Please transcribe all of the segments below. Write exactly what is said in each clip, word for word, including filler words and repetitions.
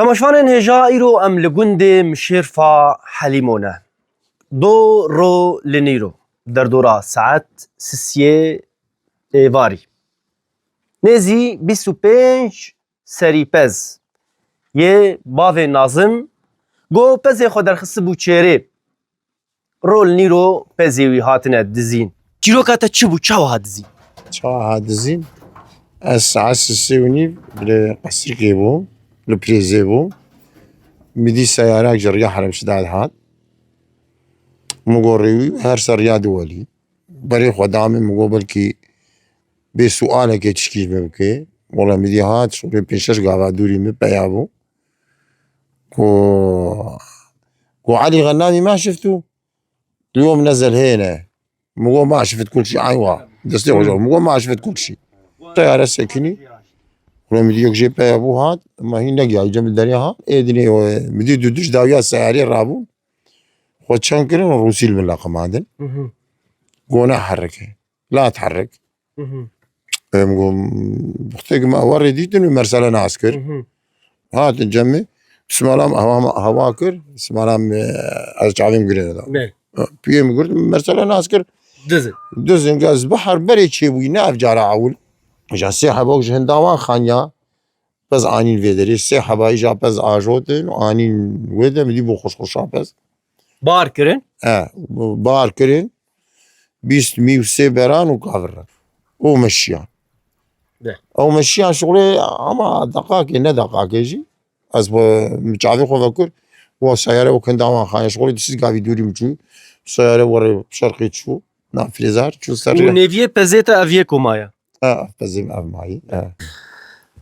Temaşvanên hêja, îro em li gundê Mişêrfa Helîmo ne. Do ro li nîro, derdora saet sisiyê êvarî. Nêzî bîst û pênc serî pez yê bavê Nazim, go pezê xwe derxistibû çêrê. Rol nîro pezê wî hatine dizîn. Çîroka te çi bû? Çawa hat dizîn? Çawa hat dizîn? Ez saet sisê û nîv li qesrikê bûm, li pirêzê bûm. Min dî seyarak ji riya Herem Şidad hat. Min got rêwî her ser riya diwelî. Berê xwe da min, min got belkî bê sualekê tişkî ji min bike. Wela min dî hat, şûrê pênc şeş gava dûrî min peya bû. Ku, ku Elî Xennamî ma şiftû? Diyo min nezel hêne. Min got ma şifit kul şî, aywa. Destê xwe, min got ma şifit kul şî. Teyare sekinî. Wela min dî yek jê peya bû hat, ma hîn negihayî cem derê hat. Ê dinê min dî du duş dawiya seyarê rabûn. Xwe çend kirin û Rûsî li min leqimandin. Go neherike. La therrik. Em go, bixtê ki me ewa rê dîtin û mersele nas kir. Hatin cem min, simalam hewa, hewa kir, simalam, e, ez çavêm girê da. Piyê min girt, mersele nas kir. Dizin. Dizin, gaz, bi her berê çêbûyî, ne ev cara ewil. Ja sê heba ji hindawan xanya, pez anîn vê derê, sê heba îja pez ajotin û anîn wê de, min dî bû xuşxuşa pez. Bar kirin? E, bar kirin. Bîst mî û sê beran û kavirin. Û meşiyan. De. Ew meşiyan şixulê ama deqakê, ne deqakê jî. Ez xwe, min çavê xwe vekir. Wa seyare û kindawan xane şixulê disiz gavî dûrî min çû. Seyare were şerqê çû. Na frêzar çû ser. Û nêviyê pezê te ev yê komaya? E, ev pezê min ev mayî. E.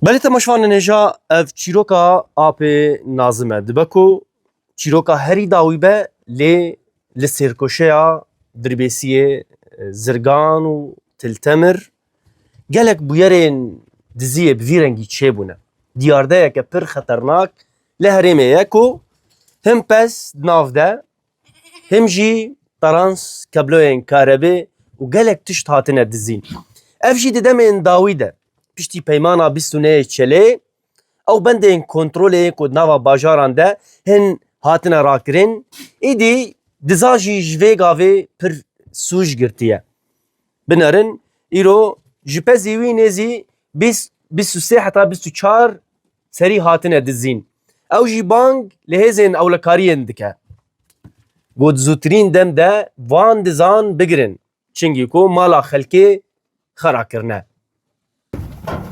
Belê temaşvanên hêja, ev çîroka apê Nazim e. Dibe ku çîroka herî dawî be, lê li sêrkoşeya Dirbêsiyê, e, Zirgan û Tiltemir gelek bûyerên diziyê bi vî rengî çêbûne. Diyardeyeke pir xeternak li herêmê ye ku him pez di nav de, him jî tarans, kebloyên karebê û gelek tişt hatine dizîn. Ev jî di demên dawî de, piştî peymana bîst û nehê Çelê, ew bendên kontrolê ku di nava bajaran de hin hatine rakirin, îdî diza jî ji vê gavê pir sûc girtiye. Binerin, îro ji pezî wî nêzî bîst, bîst û sê heta bîst û çar serî hatine dizîn. Ew jî bang li hêzên ewlekariyên dike. Got zûtirîn dem de van dizan bigirin. Çingî ku mala xelkê xera kirine.